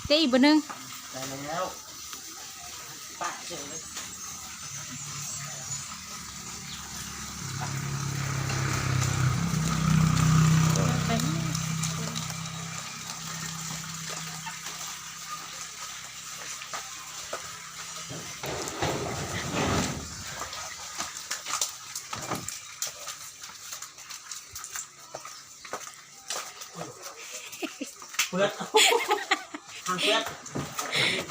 ເດ ອີກບໍ່ໜຶ່ງ ໄດ້ແລ້ວ ປະເຊີຍເລີຍ ໄປ ເປືອນ ຫາງເປື້ອນ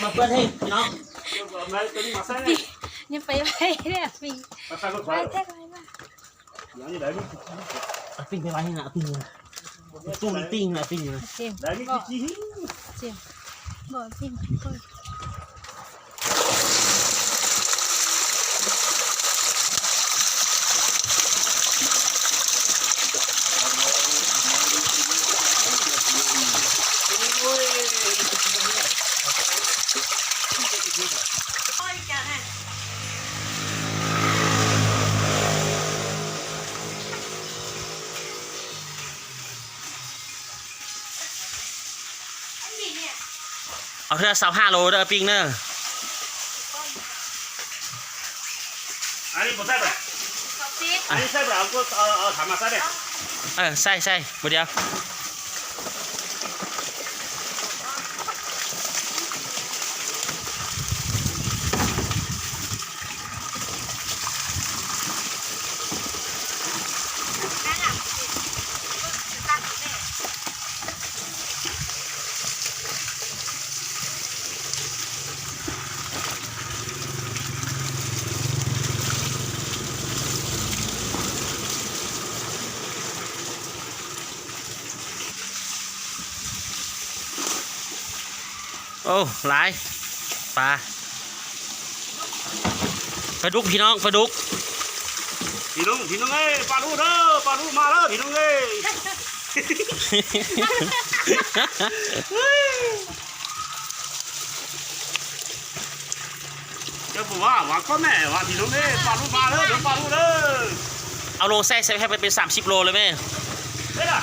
ມາເປື້ອນໃຫ້ພີ່ນ້ອງ ເອົາໄມ້ຕົວນີ້ມາໃສ່ ຍັງໄປໄວແທ້ປີ້ງ ມາໃສ່ລົດໄຟ ໄວແທ້ໄວມາກ ປີ້ງໄປໄວນະ ປີ້ງນະ ສູ້ປີ້ງນະ ປີ້ງນະ ເຈັບ ໄດ້ມີ ບໍ່ ຈີ່ ເຈັບ ບໍ່ ປີ້ງ ເອົາເທື່ອຊາວຫ້າໂລເດີ ປີ້ງເດີ ອັນນີ້ບໍ່ໃສ່ບໍ່ ອັນນີ້ໃສ່ບໍ່ ເອົາ ເອົາ ເອົາຖັງມາໃສ່ເດີ ເອີ ໃສ່ ໃສ່ ບໍ່ດຽວ. ໂອ້ ຫຼາຍ ປາ ປາດຸກພີ່ນ້ອງ ປາດຸກ ພີ່ນ້ອງ ພີ່ນ້ອງເອີຍ ປາດຸກເດີ ປາດຸກມາເດີ ພີ່ນ້ອງເອີຍ. ເຈົ້າບໍ່ວ່າ ວ່າກໍແມ່ວ່າ ພີ່ນ້ອງເອີຍ ປາດຸກມາເດີ ເດີ ປາດຸກເດີ ເອົາລົງໃສ່ ໃສ່ໃຫ້ມັນເປັນສາມສິບໂລເລີຍແມ່ ເດ້ລະ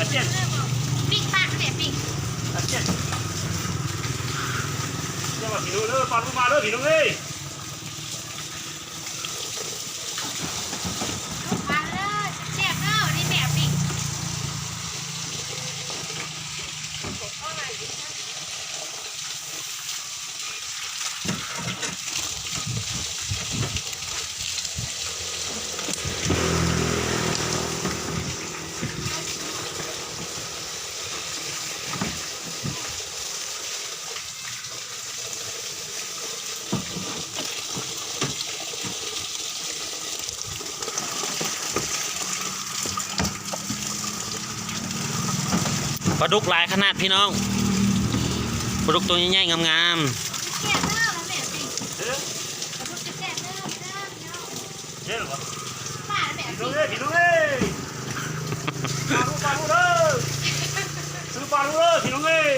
ອາຈຽນ ປີ້ງປາກແມ່ ປີ້ງ ອາຈຽນ ເຈົ້າວ່າ ພີ່ນ້ອງເອີຍ ປາດຸກມາເດີ ພີ່ນ້ອງເອີຍ. ປາດຸກຫຼາຍຂະໜາດພີ່ນ້ອງ ປາດຸກໂຕໃຫຍ່ໆ ງາມໆ. ເດ້ລະ ພີ່ນ້ອງເອີຍ ພີ່ນ້ອງເອີຍ ປາດຸກ ປາດຸກເດີ ຊື້ປາດຸກເດີ ພີ່ນ້ອງເອີຍ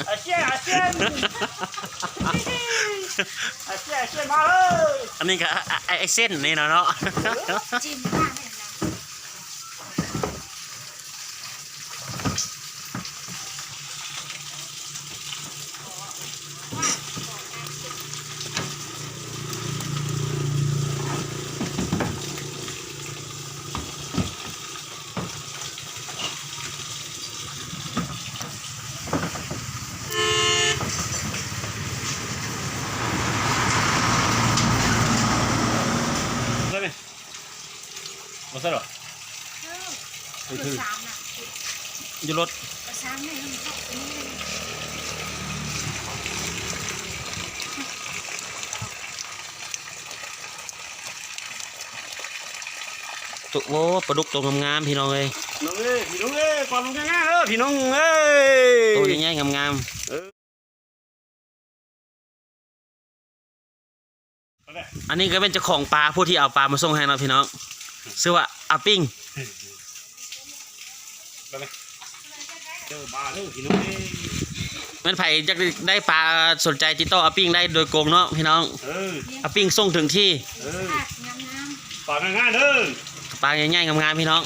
ອາຊຽນ ອາຊຽນ ອາຊຽນ ອາຊຽນ ມາເລີຍ ອັນນີ້ກໍອາ ອາ ອາຊຽນນີ້ເນາະ ເນາະ ເອີ ຈິ້ມມາແມ່ນນະ. ບໍ່ໃສ່ດອກ ເອີ ຢູ່ລົດ ໂອ້ ປາດຸກໂຕງາມໆ ພີ່ນ້ອງເອີຍ ນ້ອງເອີຍ ພີ່ນ້ອງເອີຍ ປາດຸກງາມໆ ເດີ ພີ່ນ້ອງເອີຍ ໂຕໃຫຍ່ໆ ງາມໆ ເອີ. ອັນນີ້ກໍແມ່ນເຈົ້າຂອງປາ ຜູ້ທີ່ເອົາປາມາສົ່ງໃຫ້ເນາະພີ່ນ້ອງ ຊື່ວ່າອາປິ້ງ ແມ່ນໃຜຢາກໄດ້ປາສົນໃຈຕິດຕໍ່ອາປິ້ງໄດ້ໂດຍກົງເນາະພີ່ນ້ອງ ເອີ ອາປິ້ງສົ່ງເຖິງທີ່ ເອີ ປາງາມໆ ເດີ. ປາໃຫຍ່ໆ ງາມໆ ພີ່ນ້ອງ.